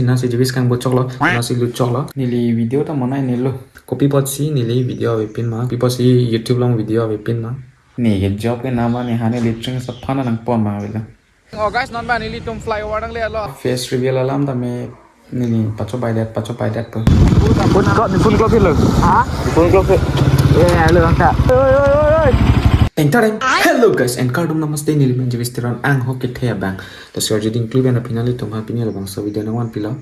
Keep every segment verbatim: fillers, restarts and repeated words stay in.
Nasi jibis kang bochoklo, nasi luchoklo. Neli video ta monai nelo. Kopi apotsi neli video avepin ma? Kopi apotsi YouTube along video avepin ma? Ne ke job ke nama ne hane litring sa phana nang pon ma avelo. Oh guys, non ba nelitum flyover nangle-etlo. Face reveal alam tame neli pacho baidet, pacho baidet po. Phone ko, ni phone ko philo. Ha? Ni phone ko philo. Eh, hello, angka. Oi, oi, oi, oi. Teng tareng. Hello guys, and kardom namaste, neli men Jibis Teron, ang ho kethe abang. Lasi arju ding klip ena pini nelitum ha pini labangso video nangvanpilo.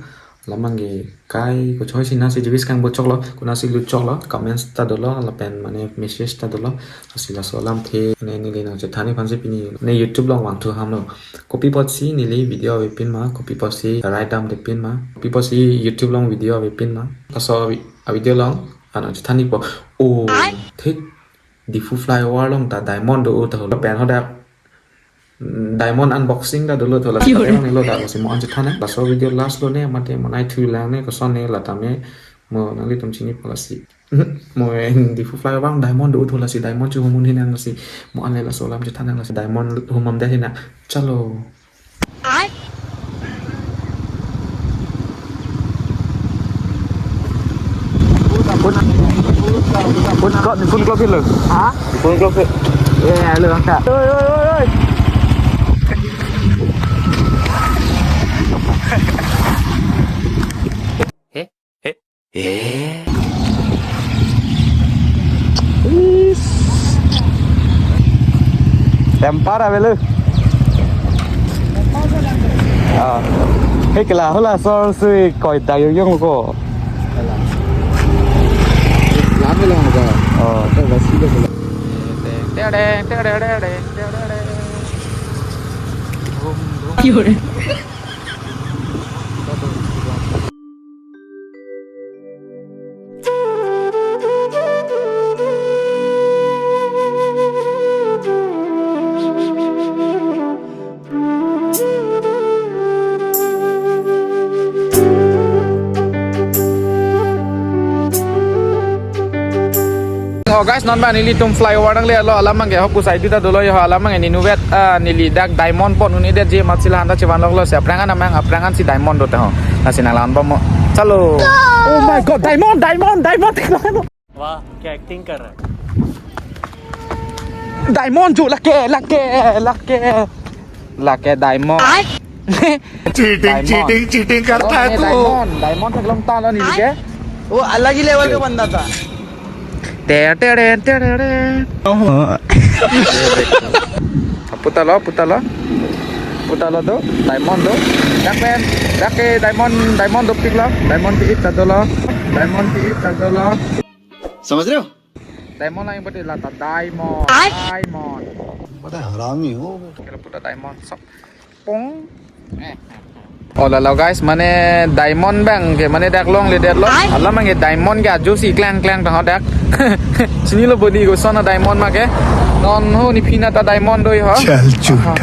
Alam abangke kai kochoi si nasi jibis kang bochoklo, konatsi luchoklo, comments ta dolo, lapen mane message ta dolo. Lasi laso alamthe ne neli nangchethan-ik aphansi pini ne YouTube along vangthu hamlo. Kopi apotsi neli video avepin ma? Kopi apotsi rai damdepin ma? Kopi apotsi YouTube along video avepin ma? Laso avi-, avideo along, ah, nangchethan-ikpo. Oh, thik. Diphu flyover along ta diamond do-o ta holo pen hadak. Mm, diamond unboxing ta dolo, thola si Yore. Diamond lo dak, lasi mo-an chethan nang. Laso video last lo ne, mate monai thu lang ne, koson ne, la tame mo nanglitum chinipo lasi. Mo en Diphu flyover along diamond do-o, thola si diamond chu humhum nang lasi. Mo-an le laso alam chethan nang lasi. Diamond humhum det nang. Chalo. Ai. Phone, phone ko, ni phone ko philo. Ha? Ni phone ko philo. Eh, hello, angka. Oi, oi, oi, oi. Eh? Eh? Eh? Is. Tempar avelo. Ah. Hei, kela hula sol sui koi dayo yong ko. Lama lang ko. Oh. Ito ba sila sila. Yore. Oh guys, non ba nelitum flyover nangle-etlo, alam abangke ho pusai duta dolo ho, alam abangke neli nuvet, ah, neli dak diamond pon un-edetji amatsi la han ta chevanloklo, si aphrang an amang, aphrang ansi diamond do ta ho. Lasi nanglang bomlo. Chalo. Oh my God, diamond, diamond, diamond. वाह, क्या एक्टिंग कर रहा है। Diamond jo, lake, lake, lake. Lake diamond. Cheating, diamond. Cheating, cheating करता है तू। Diamond, diamond theklong ta lo neli ke. वो अलग ही लेवल का बंदा था। Ter, ter, ter, ter, ter. Puta lo, puta lo. Puta lo do, diamond do. Dak pen, dak ke diamond, diamond dopiklo. Diamond pi-ip ta dolo. Diamond pi-ip ta dolo. समझ रहे हो? Diamond lang pati la ta diamond. Ai. Diamond. बड़ा हरामी हो। Kela puta diamond sok. Pong. Eh. Oh lalo guys, mane diamond abangke mane dak longledetlo. Ai. Alam abangke diamond ke ajo si klang klang tang dak. Chinilo bodi koson a diamond ma ke. Non ho ne pini ta diamond do ho. Chal chuta.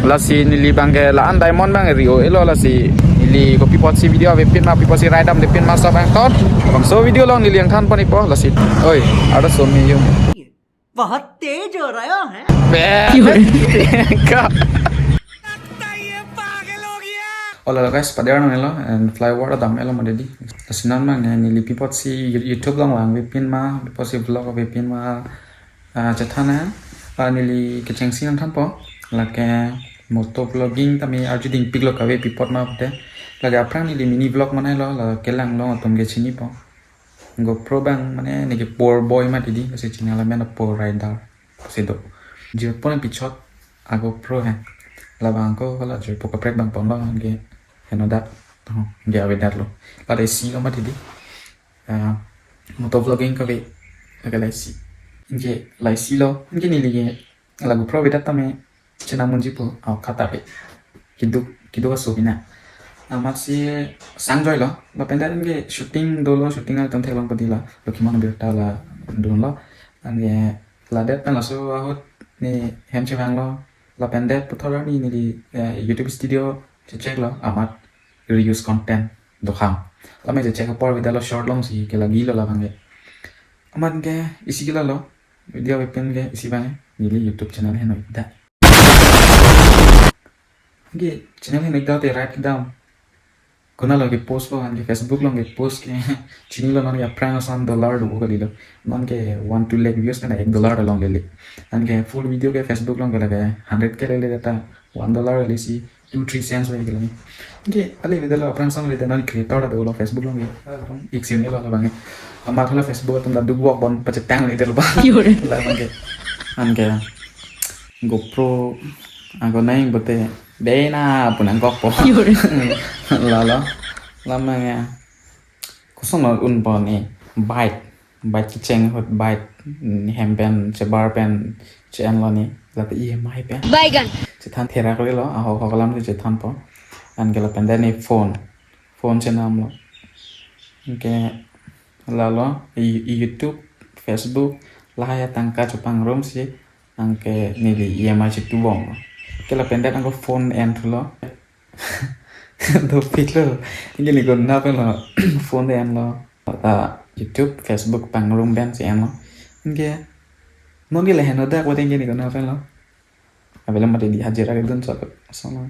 Lasi neli abangke la-an diamond abang ri-o-etlo, lasi neli kopi apotsi video avepin ma, kopi apotsi rai damdepin ma, laso abang ton. Bangso video along neli nangthan pon-ikpo lasi. Oi, ada somi yung. बहुत तेज हो रहा है। Be, ka. Oh lalo guys, pader nangne lo, and flyover dam-etlo mati di. Lasi non abang ne neli kopi apotsi You-, YouTube along vangvepin ma, kopi apotsi vlog avepin ma, ah, chethan nang, ah, neli kechengsi nangthanpo. Lake moto vlogging tame arju dingpiklo kave pi apot ma pute. Lake aphrang neli mini vlog manailo, la kelang along atum ke chinipo. GoPro abang mane neke poor boy mati di, lasi chini alam abang poor rider. Lasi do. Jirpo nangpichot a GoPro he. Labang ko hala jirpo kaprek abang pon abang ke henodak. Oh, ke avedetlo. Lada isi lo mati di. Ah, moto vlogging kave. Lake la isi. Ke la isi lo. Ke neli ke la GoPro avedet tame chenam unji po, oh, kata pe. Keduk, keduk aso pina. Amatsi sangjoilo. Lapen dak ke shooting dolo, shooting atum theklong padi la. Lokhiman Birta la dunlo. Anke ladet pen laso ahut ne hem chevanglo. Lapen det puthot arni neli, eh, YouTube studio checheklo. Amat reuse content dokhang. Lame chechek apor avedetlo short alongsi ke lagilo labang ke. Amat ke isi ke lalo. Video avepin ke isi abang neli YouTube channel heno-ikda. Ke channel heno-ikda te right kedam. Kona lo ke post lo, anke Facebook along ke post ke chinilo, non ke aphrang ason dollar do kali lo. Non ke one two lakh views kana ek dollar along lele. Anke full video ke Facebook along ke lake hundred ke lele ta one dollar lele si two three cents vai ke lele. Anke ale video lo aphrang ason lele, non creator ta dolo Facebook along ke. Iksir ni lo abang. Amat hala Facebook atum ta duk wok bon pachetang lele lo bang. Yo re. La abang ke. Anke GoPro ako nai bote dena punang kokpo. Yo re. Lalo. Lama ya. Kosonlo unpo ni bike. Bike kecheng ahut bike, mm, hem pen, chebar pen, che-enlo ni. Lata E M I pen. Baigan. Chethan therak lelo, ahok hok alam si chethanpo. Anke lapen deni phone. Phone chenamlo. Anke lalo, i, i YouTube, Facebook, lahai atangka chepangrum si, anke neli E M I chetubom. Ke lapen det anke phone enthulo. Dopiklo. Anke ni kona penlo. Phone enlo. Ta YouTube, Facebook pangrum pen si enlo. Anke non ke lahenlo dak, wate anke ni kona penlo. Avelo mati di hajira kedun chot. Sama.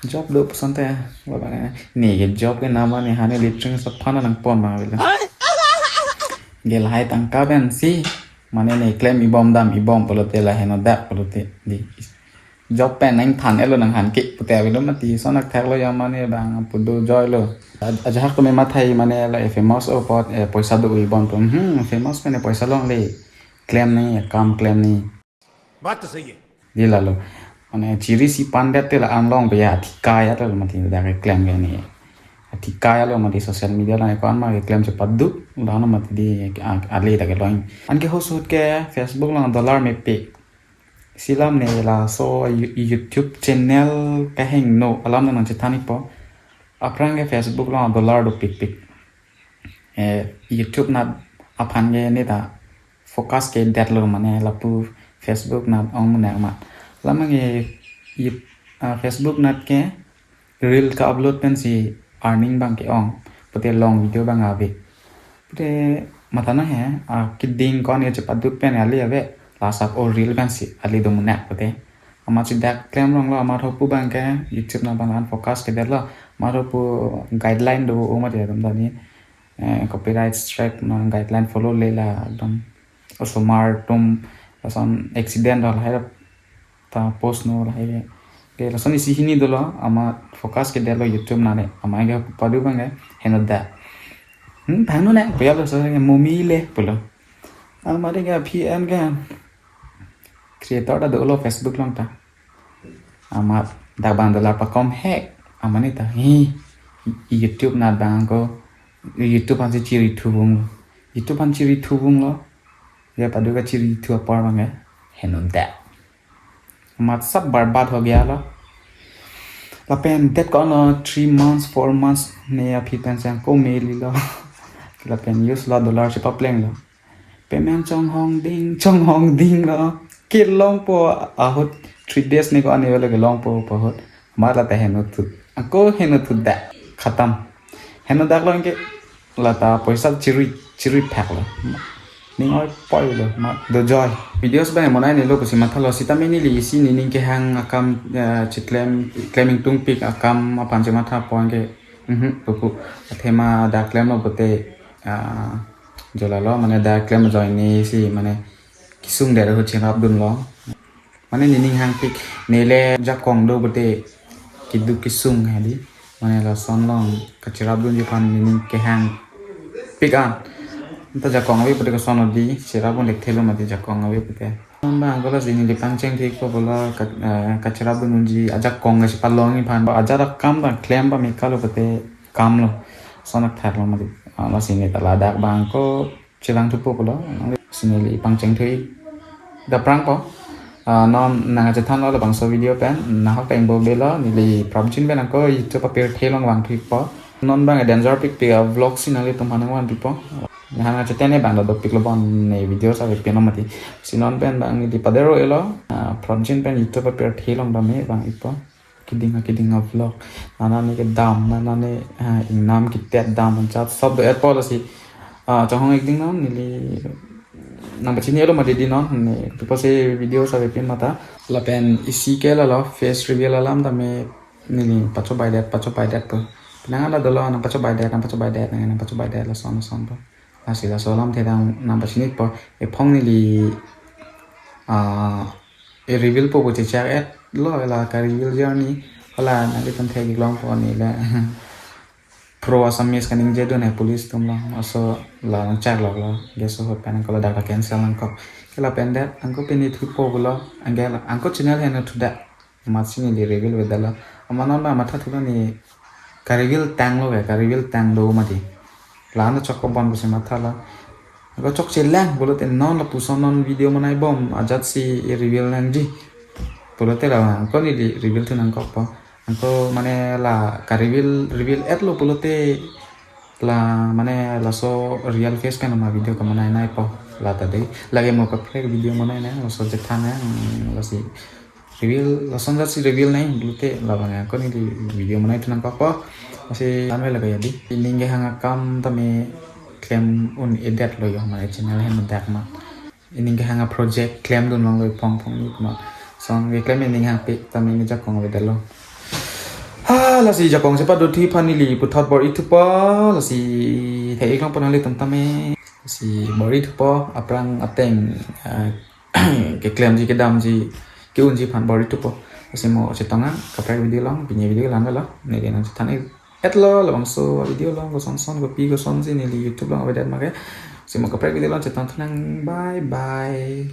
Job do puson te. Wala ni ke job ke nama ni hani litring sa phana nangpon ma avelo. Anke lahai tangka pen si. Mane ni klem ibom dam ibom pulote lahenlo dak pulote di. Job pen nangthan-etlo, nangthan ke pute avelo mati, sonak thaklo ya mane bang pudo joy lo. Aj-, ajahak tumi mathai mane la e famous o apot, eh, poisa do ibom tum. Hmm, famous pen e poisa longle. Klem ni, kam klem ni. Baat to sahi hai. Di lalo. Mane chiri si pandet te la anlong be ya thika ya to mati dak ke klem ke ni. Thika ya lo mati social media la ko an ma ke klem chepaduk, la no mati di a-, ale ta ke loin. Anke hosut ke Facebook along dollar mepi. Silam ne laso You-, YouTube channel kehingno alam nangchethan ikpo. Aphrang ke Facebook along dollar dopikpik. Eh, YouTube nat aphan ke neta focus ke detlo mane lapu Facebook nat ong mane amat. Lama ke You-, ah, Facebook nat ke reel ka-upload pen si earning bang ke-ong. Pute long video bang ave. Pute mata na he, ah, keding ko-an chepaduk pen ale ave. Laso o reel pen si ale do munak pute. Amat si dak klem ronglo, amat hopu bang ke YouTube na bang an focus kedetlo. Amat hopu guideline do o mati atum tani. Eh, copyright strike na guideline follow le la ekdom osomar atum lason accident dal hai ta post no lahai. Ke lason isi hini dolo, amat focus kedetlo YouTube nale. Amat ke padu bang ke henoda. Hmm, thangno ne, puya lo so ke mumi le pulo. Amat ke P N ke creator ta dolo Facebook along ta. Amat dak bang dollar pakom hek. Amat ni ta. Hi, YouTube nat bang ko. YouTube ansi chiri thuvung lo. YouTube an chiri thuvung lo. Ya padu ke chiri thu apar bang ke henoda. Amat sab barbad ho gaya lo. Lapen det ko-an lo three months, four months ne aphi pen sang ko meli lo. Lapen use lo dollar chepapleng lo. Payment chonghong ding, chonghong ding lo. Kelongpo ahut three days ne ko-an ne lo kelongpo ahut. Amat lata henothut. Ako henothut da. Khatam. Henodak lo anke lata poisa chiri, chiri phak lo. Ning oi poi lo, ma do joy. Videos bang monai ne lo pusi mathalo sitame neli isi nening kehang akam, eh, cheklem, klem ingtungpik akam aphan chematha pon ke. Mhm, pupu. Athema dak klem lo pute, ah, jolalo mane dak klem join ni si mane kesung der ho cherap dunlo. Mane nening hangpik nele jakong do pute keduk kesung hadi. Mane lason along kacherap dunji aphan nening kehangpik an. Anta jakong ave pute koson odi, cherap un dek thelo mati jakong ave pute. Bang ko lasi neli pangcheng thik po pulo ka, eh, kacherap dunji ajakong ke si palongji aphan. Ajat akam ta klem pame kalo pute kam lo. Sonak thak lo mati. Ah, lasi neta ladak bang ko chevang thupo pulo, si neli pangcheng thui. Dak aphrang po. Ah, non nangchethanlo labangso video pen, nahok ta ingbo belo, neli prapjin pen ako YouTube apirthe along vang thupo. Non bang danger pikpik a vlog si nanglitum aphan nangvan pipo. Nangchethan ne bang dopik lo bon ne video sa pipin lo mati. Si non pen bang neli padero elo, ah, prapjin pen YouTube apirthe along dam ne vang ipo. Keding keding a vlog. Nana ne kedam, nana ne, ah, ingnam kitet dam, anchat sob do-etpo lasi. Ah, chonghong ik ding non, neli nangpachini elo mati di non, ne, pipo si video sa pipin mata. Lapen isi ke lalo, face reveal alam tame, neli pachobaidet, pachobaidet po. Nang ala dolo, nang pachobai det, nang pachobai det, nang, nang pachobai det, lason, lason po. Lasi laso alamthe tang nang pachinitpo. Ephong neli, ah, e-reveal po pu chechak-et lo, la ka-reveal journey. Hala nanglitum theklongpo neli pro Assamese kaningje dun e police atum lo. Laso la nangchak lo, guest ahut pen angko ladak ta cancel nangkok. Ke lapen det, angko pini thupo pulo, angke la, angko channel henlo thudet. Amatsi neli reveal vedetlo. Amat non ma matha thulo, ne ka-reveal tanglo ke, ka-reveal tang do mati. La-an chok kebon pusi mathalo. Angko chokche lang pulote non lapuson non video manaibom ajatsi e-reveal nangji pulote la angko neli reveal thu nangkokpo. Angko mane la ka-reveal, reveal-et lo pulote la mane laso real face pen ma video kamanai nangpo. La ta dei, lake mo kaprek video manai nang, laso chethan nang, lasi reveal, lason jatsi reveal nang pulote labang angko neli video manai thu nangkokpo. Lasi ame lake ya dei. Ining kehang akam tame klem un-edet lo yo, mane channel henlo dak ma. Ining kehang a-project klem dun longlo ephong phongni ma. Lason keklem ining hangpik tame neli jakong avedetlo. Ha, lasi jakong chepadothu aphan neli puthot bor-i thupo, lasi thek-ik longpo nanglitum tame. Lasi bor-i thupo, aphrang ateng, ah, keklemji, kedamji, ke-unji aphan bor-i thupo. Lasi mo chetong nang kaprek video along, pini video la-an lo, neli nangchethan-ik et lo, labangso video along, koson son, kopi kosonsi neli YouTube along avedet ma ke. Lasi mo kaprek video along chetong thu nang, bye bye.